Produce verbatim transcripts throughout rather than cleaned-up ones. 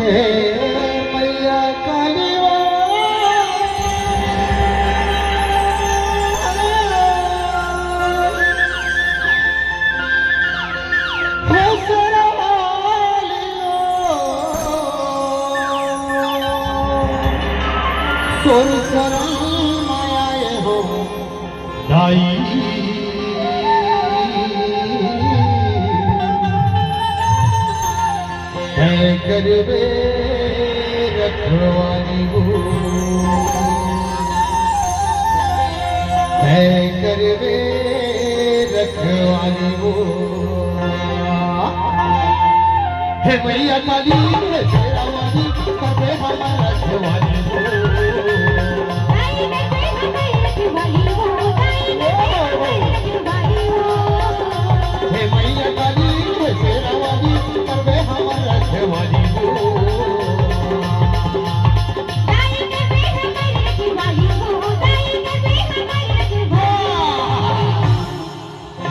हे मैया काली वो, हे शेरा वाली वो, तोर शरण में आए हो दाई। तैं करबे रखवाली वो, तैं करबे रखवाली वो। हे मैया काली, हे शेरा वाली, करबे हमर रखवाली वो। हे मैया काली, हे शेरा वाली, करबे हमर रखवाली हो।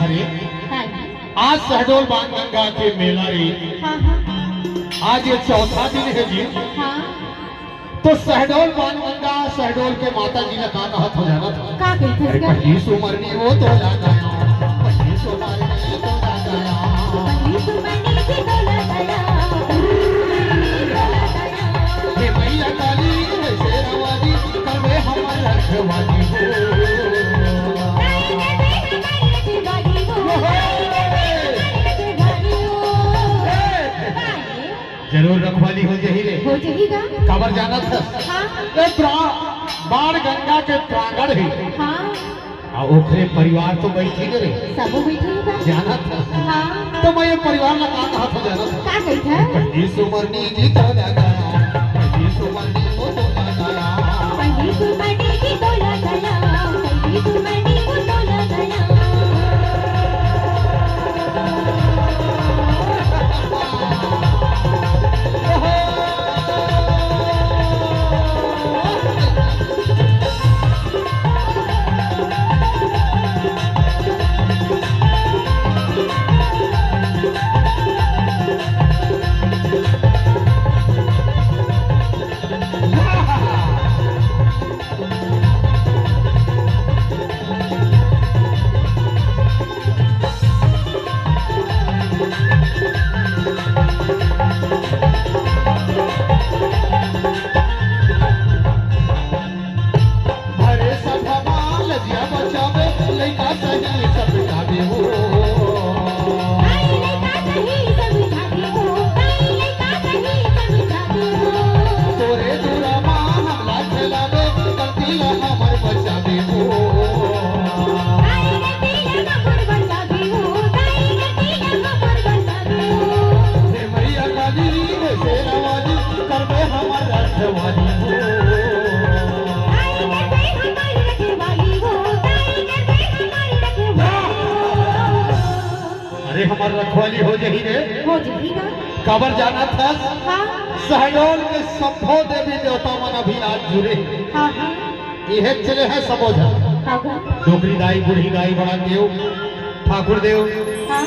अरे, हाँ। आज शहडोल बाण गंगा के मेला रे। हाँ, हाँ। आज ये चौथा दिन है जी। हाँ। तो शहडोल बाण गंगा, शहडोल के माता जी ला का कहत हो जानत हो? का कहिथे अरे का? पच्चीस उमर नी वो तो ला गया, पच्चीस उमर नी तो ला गया। पच्चीस उमर नी तो ला गया, पच्चीस उमर नी तो ला गया। हे मैया काली, हे शेरा वाली, करबे हमर रखवाली हो। नहीं, नहीं, नहीं, नहीं, रखवाली हो। नहीं, नहीं, नहीं, रखवाली हो। हे। जरूर रखवाली हो जही रे। हो जही गा। काबर जानत हस? हाँ। ए प्रा-, बाण गंगा के प्रांगण हे। हाँ। आ ओखरे परिवार तो बइठे गे रे। सबो बइठे हे गा। जानत हस? हाँ। तो मैं ये परिवार ला का कहत हो जानत हस? का कहिथे? पच्चीस उमर नी जी तो ला गया, पच्चीस उमर नी वो तो ला गया। पच्चीस उमर नी जी तो ला गया, पच्चीस उमर नी वो तो ला गया। भरे सभा मा लजिया बचावे, लइका सही समझावे हो। भाई लइका सही समझावे हो, भाई लइका सही समझावे हो। तोरे दूरा मा हमला खेलावे, गलती ला हमर बचावे हो। भाई गलती ला हमर बचावे हो, भाई गलती ला हमर बचावे हो। हे मैया काली, हे शेरा वाली, करबे हमर रखवाली हो। अरे, हमर रखवाली हो जही रे। हो जही ना। काबर जानत हस? हाँ। शहडोल के सब्बो देवी देवता मन अभी आज जुरे हे। हाँ, हाँ। इहे चले हे सबो झन। हाँ, हाँ। डोकरी दाई, बूढ़ी दाई, बड़ा देव, ठाकुर देव। हाँ।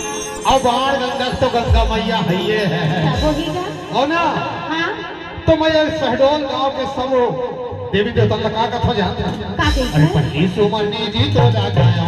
अब बाण गंगा तो गंगा मैया हइये हे। सबो ही ना। हो ना? हाँ। तो मैं ये शहडोल गांव के सब देवी देवता ला का कथों जानत हस? का कहिथे? अरे पच्चीस उमर नी जी तो ला गया,